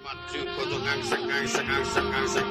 Maju kono ngangsek ngangsek ngangsek ngangsek.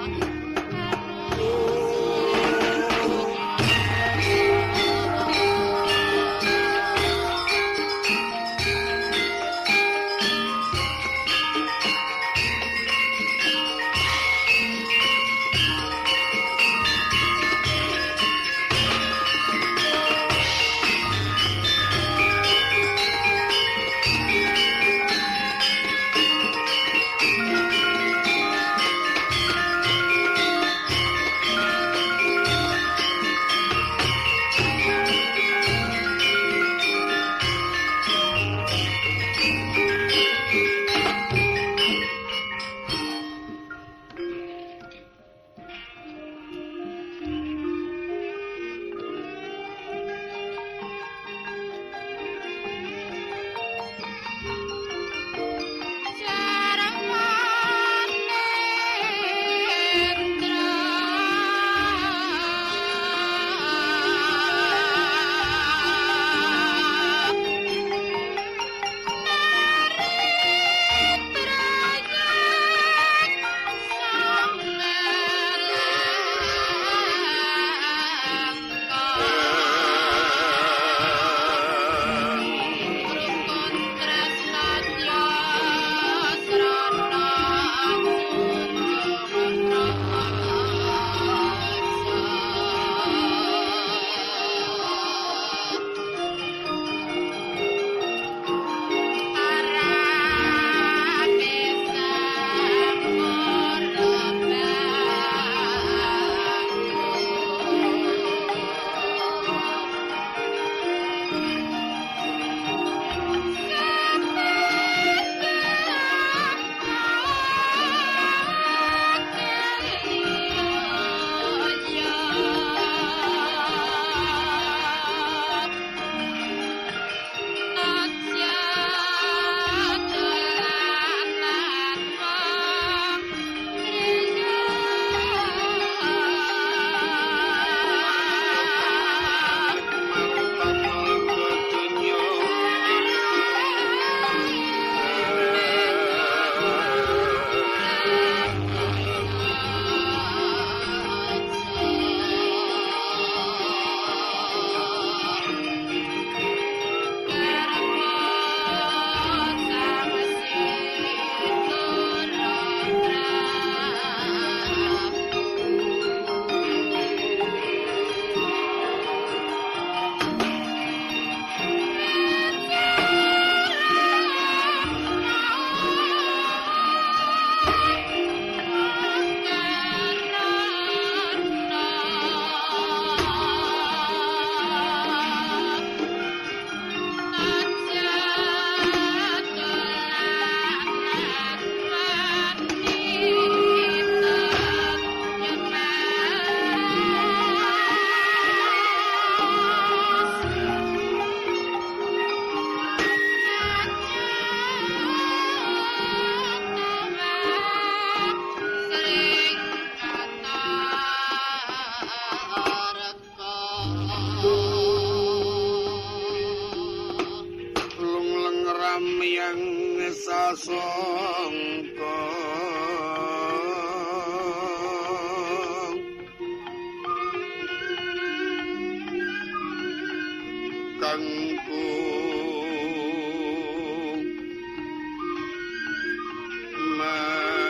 Sasongko kangku manyar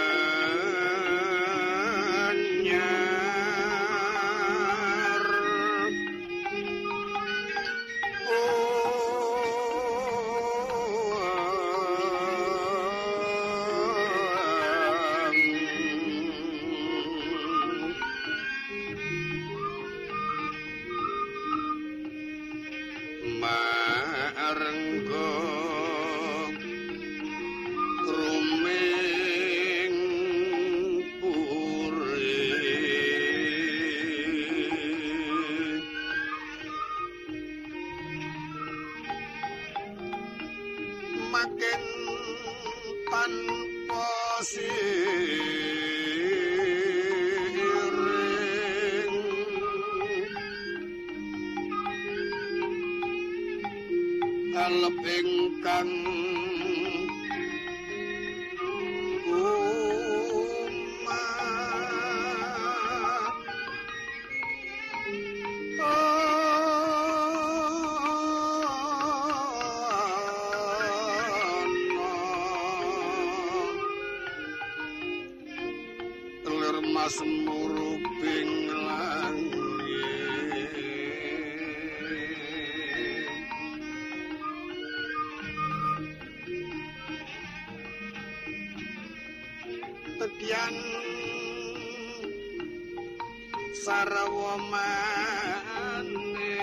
makin tanpa siring alep ingkang Asmuruping langit Tekyan sarwa mane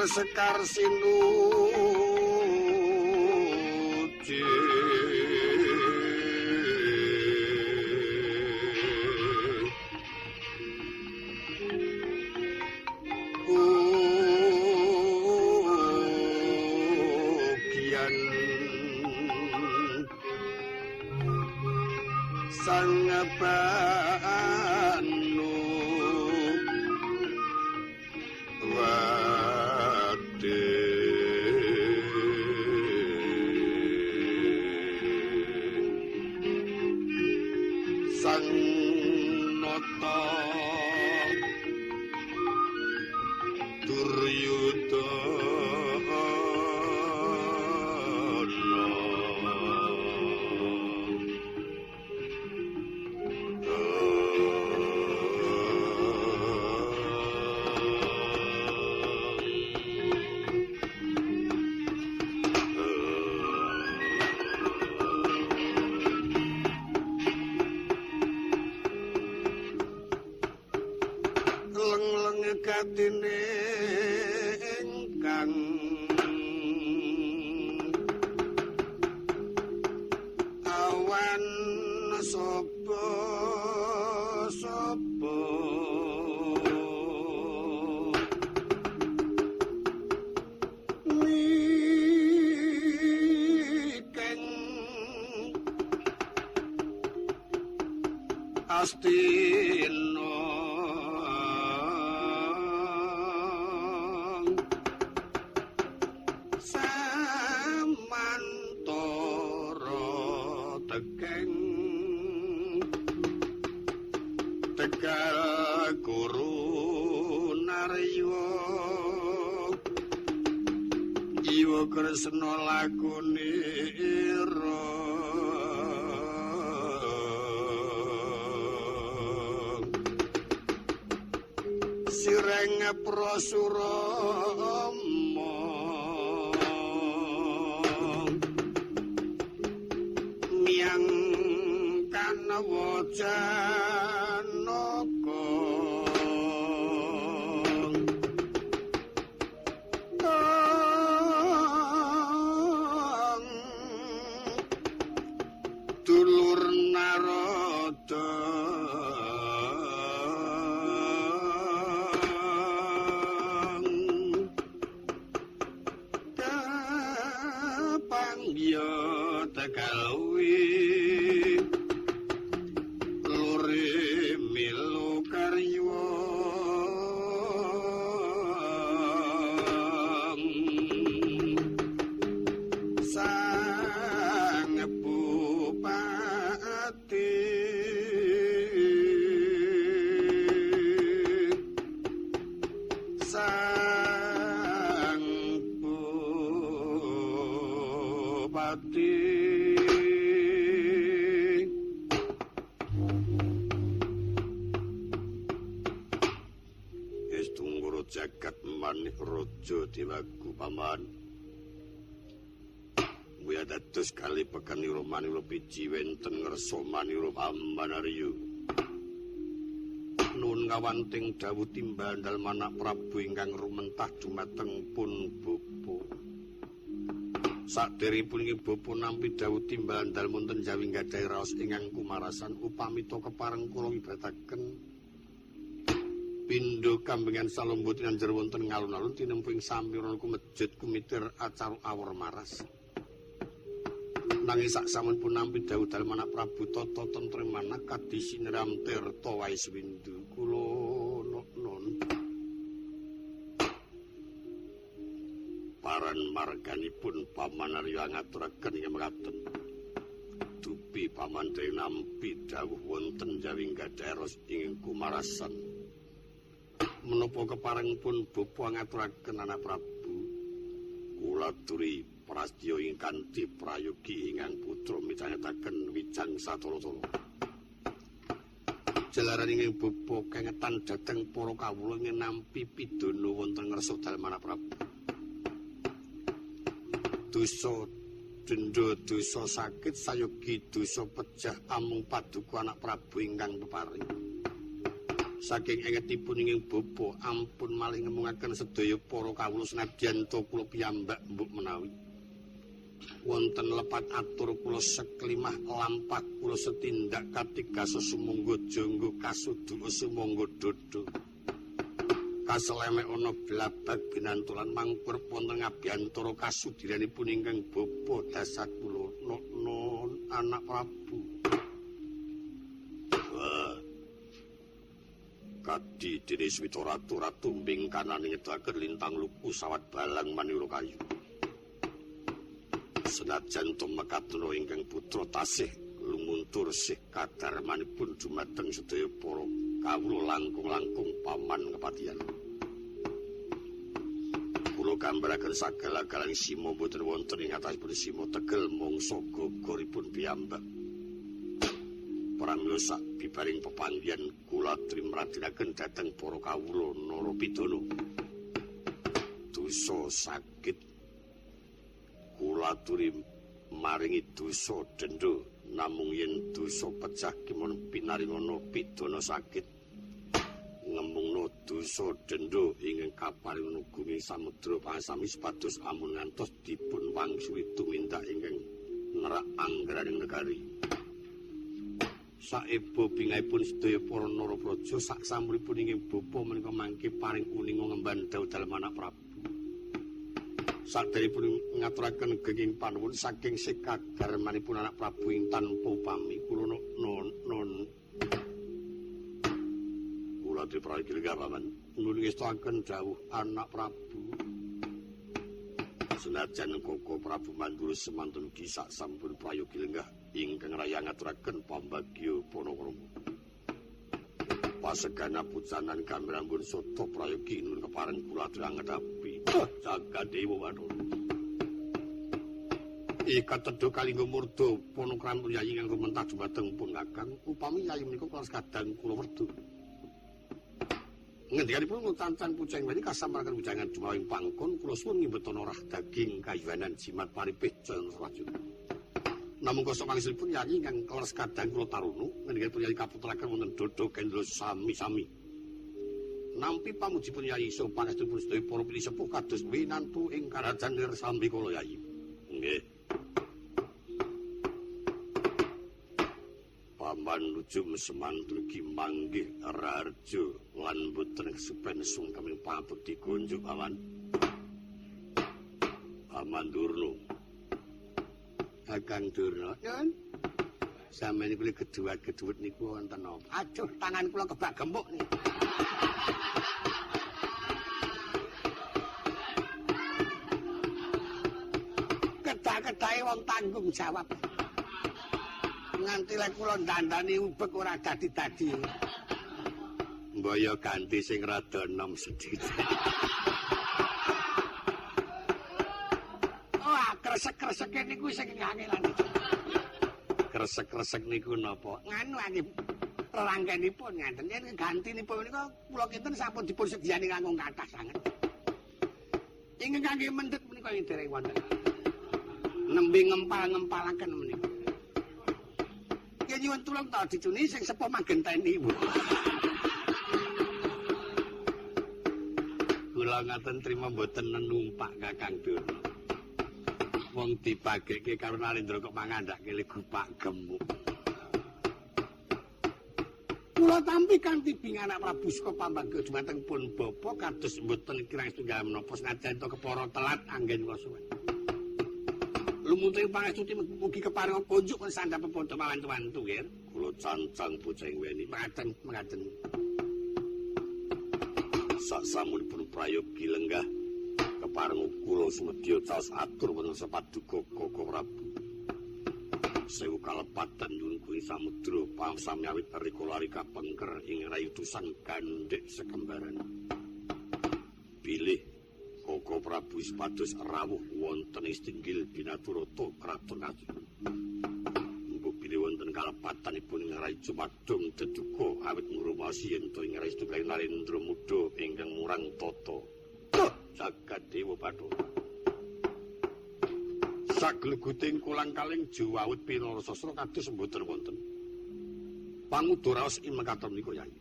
Sekar sinuji ukian sang banu Sang Nata Duryudana Gatine ingkang awan sapa sapa mikeng astina Tegal guru naryo Jiwa Kresna lakune ira Sireng prasurama Miang kanawa janaka Dulur Narada Kapangya tekalwi lore milu karya Sang Bupati Sang Bupati Tunggoro jagat manik raja dewaku paman. Muya dados kali pekanira manira biji wenten ngersa manira paman Arya. Nuwun ngawanting dawuh timbal dalem anak Prabu ingkang rumentah dumateng pun bapa. Saderengipun inggih bapa nampi dawuh timbal dalem wonten jawi gadhahi raos ingkang kumarasan upami to kepareng kula ngibrataken pindho kambingan salombo tinanjer wonten ngalun-alun tinempu ing samirana kumejit kumitir acara awor maras. Nanging sak sampun nampi dawuh dalem anak Prabu tata tentremana kadi siniram tirta wae swindu kula non. Paran marganipun Paman Arya ngaturaken ing mekaten. Dupi Paman nampi dawuh wonten Jawi gadharos ing kumarasan. Menapa keparengipun bapa ngaturaken anak Prabu kula aturi prastya ing kanthi prayogi ingkang putra mitanyataken wijang satala-tala. Jalaran ingkang bapa kengetan dhateng para kawula ing nampi pidana wonten ngarsa dalem anak Prabu. Dosa denda dosa sakit sayogi dosa pejah amung paduka anak Prabu ingkang peparing. Saking engetipun ingkang bapa ampun malih ngemungaken sedaya para kawula senadyan ta kula piyambak mbok menawi wonten lepat atur kula seklimah lampah kula setindak katiga sesumangga jangga kasuduk sumangga dodo kaselemek ana blabag binantulan mangkur wonten ngabiyantara kasudiranipun ingkang bapa dasat kula non anak Prabu. Kadi dene Swita Ratu ratu mbing kanane ngedaken lintang luku sawat balang manira kayu. Senajan to mekatuna ingkang putra tasih lumuntur sih kadarmanipun dumateng sedaya para kawula langkung-langkung paman kepatihan. Kula gambaraken sagala-galang sima boten wonten ing atasipun sima tegel mangsa gogoripun piyambak. Pramila sak bibaring pepanggihan kula trimradinaken dhateng para kawula Narapidana. Dosa sakit kula aturi maringi dosa denda, namung yen dosa pecah kemon pinaringana pidana sakit ngemungna dosa denda ingkang kaparingana gumi samudra pangasami supados ampun ngantos dipun wangsuli tumindak ingkang nerak anggeraning negari. Saebo bingahipun sedaya para narapraja sak sampunipun ingkang bapa menika mangke paring uninga ngemban dawuh dalem anak Prabu. Saderipun ngaturaken genging panuwun saking sekadarmanipun anak Prabu ing tanpa upami kula non kula diprayogi lenggah paman nuwun ngestakaken dawuh anak Prabu. Senajan Koko Prabu Mandura semantun ugi sak sampun prayogi lenggah ingkang raya ngaturaken pambagya panakrama. Pasegana pucanan kamrambun soto prayogi nuwun kepareng kula aturi jagat dewa bathara. Ika tedha kalingga murda panakrama yayi ingkang rumentah dumateng pun kakang upami yayi menika kula kadang kula werdu. Ngendikanipun cancan puceng weni kasamaraken wejangan dumawing pangkon kula suwun ngimbetana rah daging kayuwanan jimat paripih jaya. Namung kosok wangsulipun yayi ingkang kaleres kadang kula taruna ngendikanipun yayi kaputeraken wonten dodho kendra sami-sami. Nampi pamujipun yayi saha pangestupun sedaya para pinisepuh kados winantu ing karajan nir sambikala yayi. Nggih. Paman nujum semantun ugi manggih raharja lan boten kesupen sungkem pabekti kunjuk paman. Paman Durna. Kakang Durna, nyun. Sampeyan niku geduwat-geduwet niku wonten napa? Aduh, tangan kula kebak gemuk niki. Kedah-kedahe wong tanggung jawab. Nganti lek kula ndandani ubek ora dadi-dadi. Mbaya ganti sing rada enom sedhit. Wah, kresek-kreseke niku sing kangelan. Kresek-kresek niku napa? Nganu nggih rerangkenipun ngaten. Yen gantinipun menika kula kinten sampun dipun sediani langkung kathah sanget. Ingkang kangge mendhet menika ing dereng wonten. Nembe ngempal-ngempalaken menika. Yen nyuwun tulung ta dicuni sing sepuh manggenteni, Bu. Kula ngaten trima mboten nenumpak Kakang Durna. Wong dipageke karo Narendra kok mangandhake gupak gemuk. Kula tampi kanthi bing anak Prabu saka pambagya dumateng pun bapa kados mboten kirang setunggal menapa senajan to kepara telat anggen kula suwun. Lumunturing pangestu mugi keparenga kunjuk sandhap pepadha mawantu-wantu, Ger. Kula cancang bocah ing weni. Mekaten, mekaten. Sak samunipun prayogi lenggah keparenga kula sumedya caos atur wonten sepaduka Koko Prabu. Sewu kalepatan nyuwun kuwi samudra pangsamyawit rikala rika pengker ing rayutusan gandhek sekembaran. Bilih Koko Prabu sepados rawuh wonten ing Stinggil Binaturata Kraton Kastina. Mbok bilih wonten kalepatanipun ing Rai Jumadung deduka awit ngrumaosi yen to ing Rai Setunggaling Narendra Muda ingkang murang tata. Jagat Dewa Bathara. Sagleguting kolang-kaling juwawut pinara sastra kados mboten wonten. Panguda raos ing mekaten menika Yai.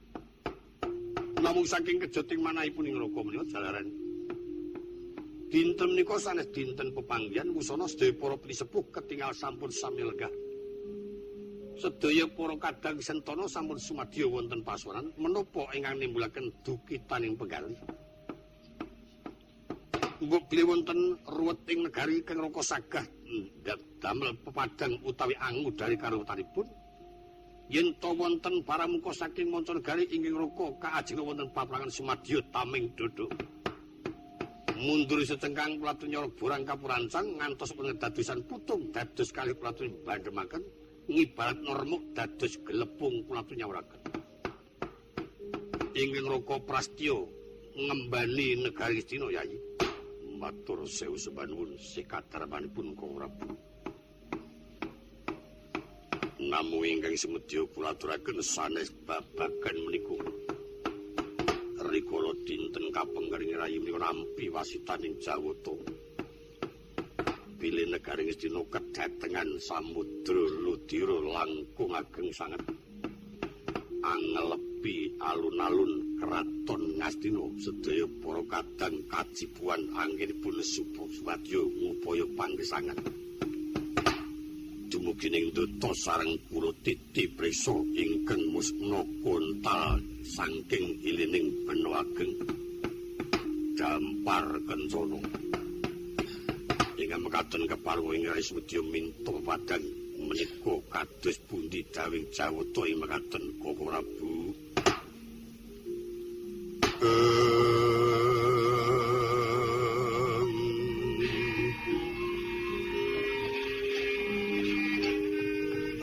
Namung saking kejoting manahipun ing neraka menika jalaran dinten menika sanes dinten pepanggihan wusana sedaya para pinisepuh ketingal sampun sami lenggah. Sedaya para kadang sentana sampun sumadya wonten pasuwanan menapa ingkang nimbulaken dukitaning penggalih. Mbok bilih wonten ruwet ing negari kang Raka sagah damel pepadang utawi angu dari karuwetanipun. Yen to wonten paramuka saking manca negari ingkang Raka kaajeng wonten paprangan sumadya tameng dodok. Mundur secengkang kula nyorok borang kapurancang ngantos pengedadosan putung dados kalih kula bandhemaken ngibarat normuk dados gelepung kula nyawuraken. Ingkang Raka Prastya ngembani negari Astina Yai. Matur sewu sembah nuwun sikadarmanipun Koko Prabu. Namung ingkang sumedya kula aturaken sanes babagan menika. Rikala dinten kapengker rayi menika nampi wasitaning Jawata. Bilih negari Ngastina kedatengan samudra ludira langkung ageng sanget. Angelepi alun-alun kraton Ngastina sedaya para kadang kajipuan anggenipun supadya ngupaya panggesangan. Dumugi ning duta sareng kula titi prisa ingkang musna kontal saking ilining bena ageng dampar kencana. Ingkang mekaten kepareng ing Sumedya minta pepadang menika kados pundi dawing Jawata ing mekaten Koko Prabu.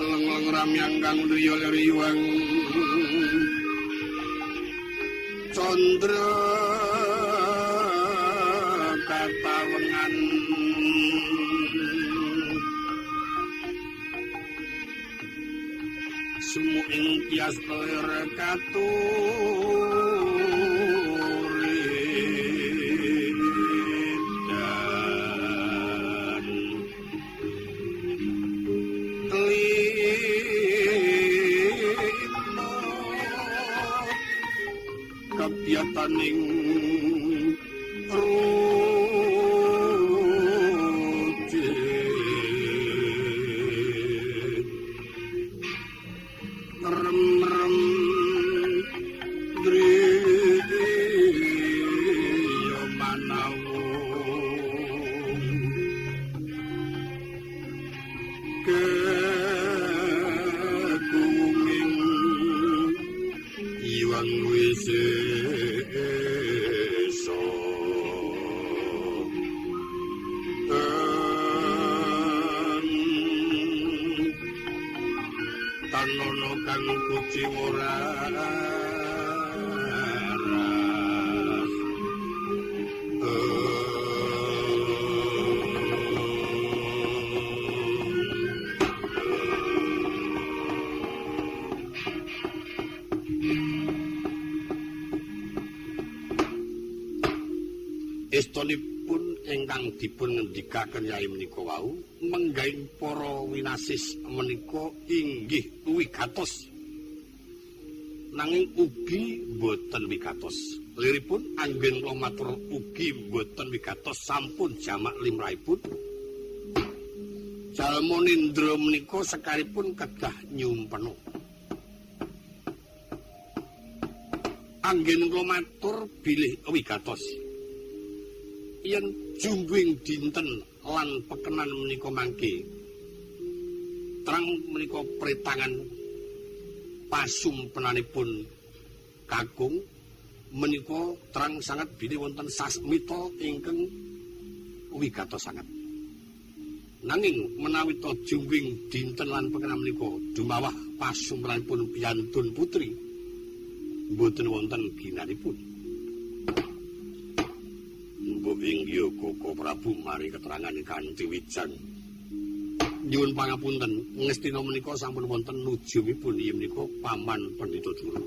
Leng-leng ramyang kang driya liriwang candra katawengan sumu ing tias lir katuridan klima kabiyataning Estonipun ingkang dipun ngendikaken Yai menika wau menggahing para winasis menika inggih wigatos, nanging ugi boten wigatos. Liripun anggen kula matur ugi boten wigatos sampun jamak limrahipun. Jalma nindra menika sekaripun kedah nyumpena. Anggen kula matur bilih wigatos. Yen jungguing dinten lan pekenan menika mangke terang menika pretangan pasumpenanipun kakung menika terang sangat bilih wonten sasmita ingkang wigatos sanget. Nanging menawi ta jumbing dinten lan pekenan menika dumawah pasumpenanipun piyantun putri mboten wonten ginanipun. Mbok inggih Koko Prabu mari keterangan kanthi wijang. Nyuwun pangapunten, ngestina menika sampun wonten nujumipun inggih menika Paman Pendhita Durna.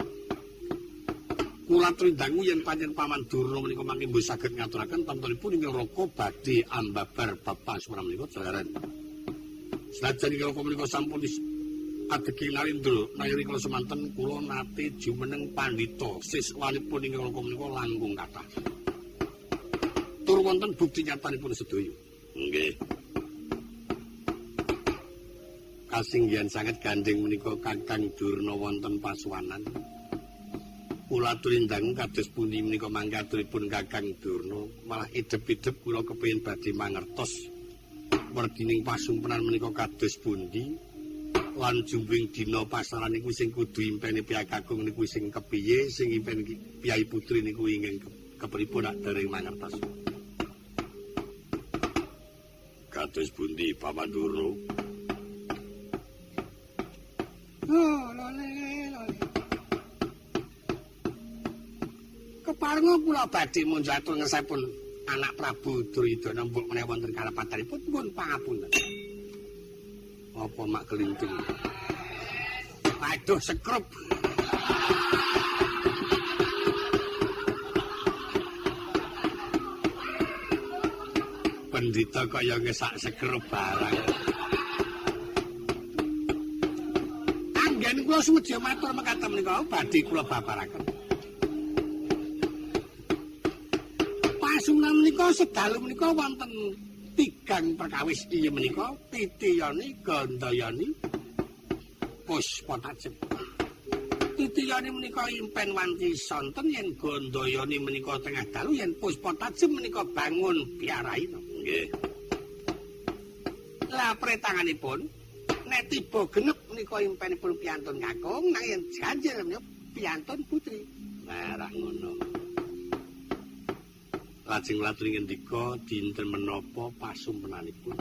Kula trindangu yen pancen Paman Durna menika mangke mboten saged ngaturaken tamtunipun inggih Raka badhe ambabar bab pasumpenan menika jalaran. Senajan inggih Raka menika sampun adegi Narendra, nanging kala semanten kula nate jumeneng pandhita siswanipun inggih Raka menika langkung kathah. Tur wonten bukti nyatanipun sedaya. Nggih. Kasinggihan sanget gandeng menika Kakang Durna wonten pasuwanan. Kula turindang kados pundi menika mangke aturipun Kakang Durna, malah idep-idep kula kepengin badhe mangertos werdining pasumpenan menika kados pundi lan jumbing dina pasaran niku sing kudu impene piyai kakung niku sing kepiye, sing impen piyai putri niku ingkang kepripun nak dereng mangertos. Kados pundi Paman Durna? Oh, lole, lole. Keparenga kula badhe munjatur ngesipun anak Prabu Duryudana mbok menawi wonten kalepatanipun nyuwun pangapunten. Apa mak kelinting? Aduh, sekrup. Pendhita kaya ngesak sekrup barang. Anggen kula sumedya matur mekaten menika badhe kula babaraken. Pasumnan menika sedalu menika wonten tigang perkawis inggih menika Titiyani, Gandayani, Puspa Tajem. Titiyani menika impen wanci sonten, yen Gandayani menika tengah dalu, yen Puspa Tajem menika bangun biaraina. Nggih. Lah pretanganipun nek tiba genep menika impenipun piyantun kakung, nanging ganjil menika piyantun putri. Lah rak ngono. Lajeng laturi ngendika dinten menapa pasumpenanipun?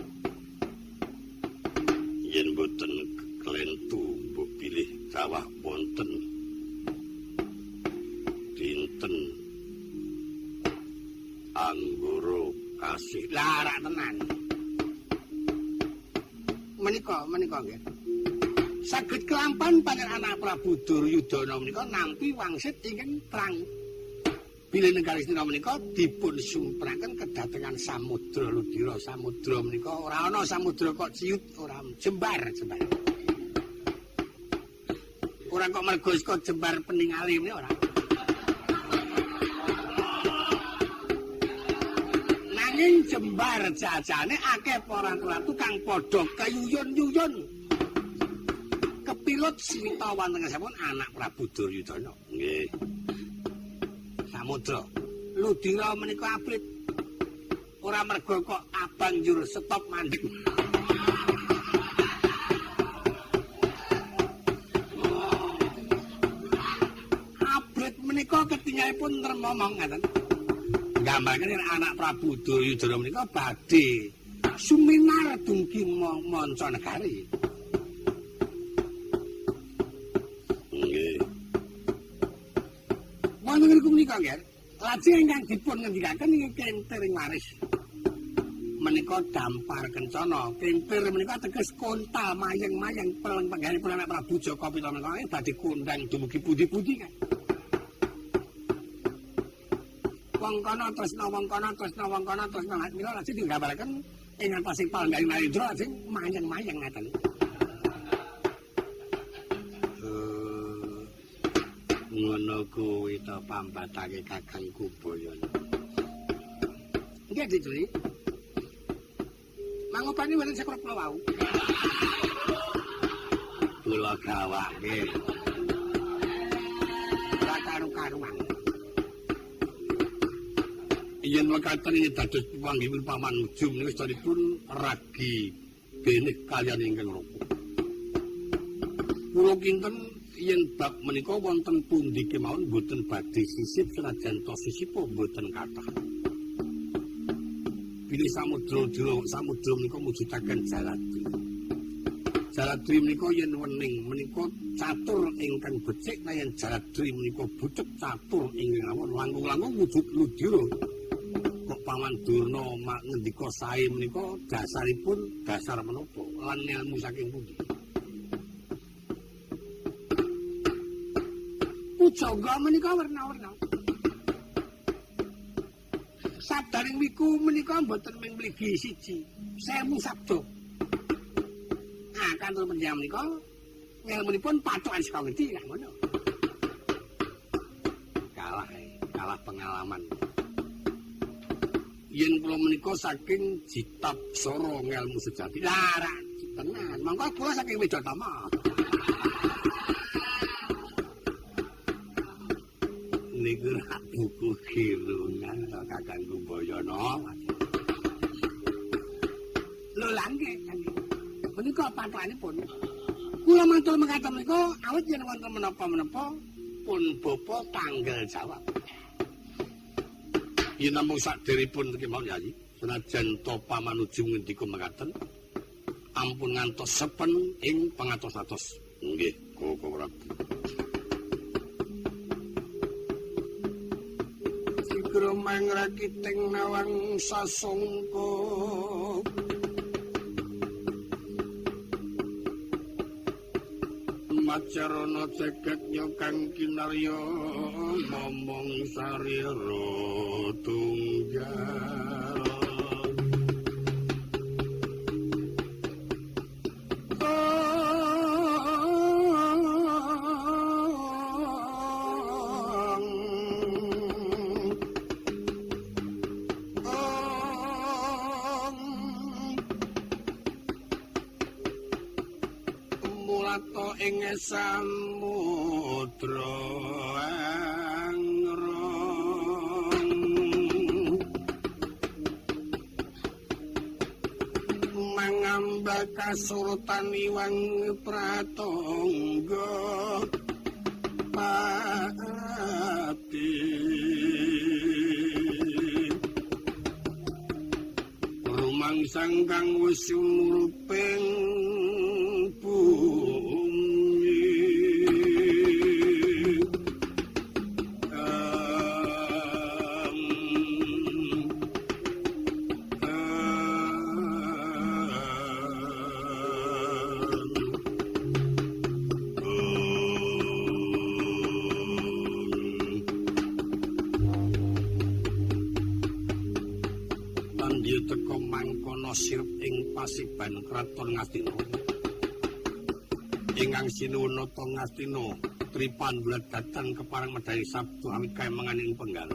Yen boten klentu mbok bilih dawah wonten dinten Anggara Kasih. Lah rak tenan. Menika menika nggih. Saged kelampan panjenengan anak Prabu Duryudana menika nampi wangsit ingkang terang. Bilih negari Astina menika dipun sumpraken kedatengan samudra ludira. Samudra menika ora ana samudra kok ciut, ora jembar jembar. Ora kok mergo saka jembar peningali menika ora. Nanging jembar jajane akeh para ratu kang padha keyuyun-yuyun. Kepilut sinta wonten ngesipun anak Prabu Duryudana. Nggih. Samudra ludira menika abrit. Ora mergo kok abang njur stop mandek. Abrit menika ketinggalipun nremomong ngaten. Gambarken anak Prabu Duryudana menika badhe suminar dumugi manca negari. Nggih. Wonten ngriku menika nggih, lajeng ingkang dipun ngendikaken inggih kentir ing waris. Menika dampar kencana. Kentir menika teges kontal mayeng-mayeng peleng pengganipun anak Prabu Jaka Pitana menika badhe kondang dumugi pundi-pundi kan. Wong kono tresna wong kono tresna wong kono tresna mila lajeng digambaraken ing ngatasé palengganing Narendra lajeng mayeng-mayeng ngaten. Ngono kuwi to pambatake Kakang Kumbayana. Nggih dicuri. Mangopane wonten sekrep kula wau. Kula gawake. Ora karu-karuan. Yen wekaten ini dados panggihipun Paman Ujung menika sedanipun ragi benih kaliyan ingkang raka. Kula kinten yen bab menika wonten pundi kemawon mboten badhe sisip senajan to sisipa mboten kathah. Bilih samudra dira samudra menika mujudaken jaladri. Jaladri menika yen wening menika catur ingkang becik, yen jaladri menika bucek catur ingkang awon langkung-langkung wujud ludira. Kok Paman Durna ngendika sae menika dasaripun dasar menapa lan ilmu saking pundi? Pujangga menika werna-werna. Sabdaning wiku menika mboten ming mligi siji, 1000 sabda. Ah, kantor panjenengan menika ngelmunipun pathokan saka ngendi lah ngono. Kalah pengalaman. Yen kula menika saking Jitab Sara ngelmu sejati. Lah ra tenan, monggo kula saking Widatama. Niku rak buku kirungan to Kakangku Bayana. Lho lha nggih, menika pathokanipun. Kula matur mekaten menika awit yen wonten menapa-menapa pun bapa tanggal jawab. Yen namung sakderipun kemawon Yayi, senajan to pamanuju ngendika mekaten, ampun ngantos sepen ing pangatos-atos. Nggih, Koko Prabu. Sigra mangrakiting nawang sasongko. Macarana cekek nyokang kinarya momong sarira tunggal. Ing samudra angrong mangambah kasurutan iwang pratangga pati rumangsang kang wis sumuruping Pasiban Kraton Ngastina. Ingkang sinuwun nata Ngastina tripandulat datan kepareng medhahi sabda awit kaemangan ing penggal.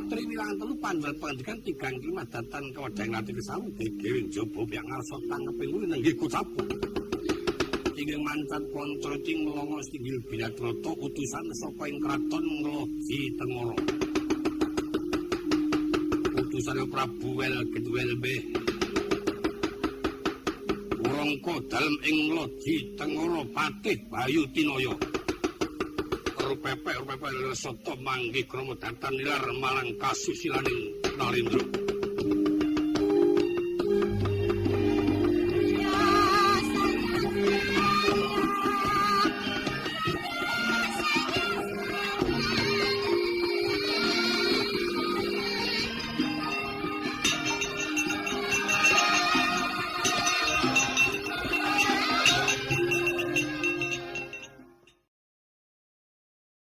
Triwilangan telu pandulat pangandikan tigang lima datan kewadhaing lati kesawu gegewe njaba piyang ngarsa tangeping kuwi nenggih kucapu. Ingkang mancat kanca ing mlongo singgil Binatrata utusan saka ing kraton Ngloji Tengara. Utusan Prabu Wel Gedwelbe Rangka dalem ing Loji Tengara Patih Bayu Tinaya. Rupepek-rupepek sata manggih krama datan nilar marang kasusilaning Narendra.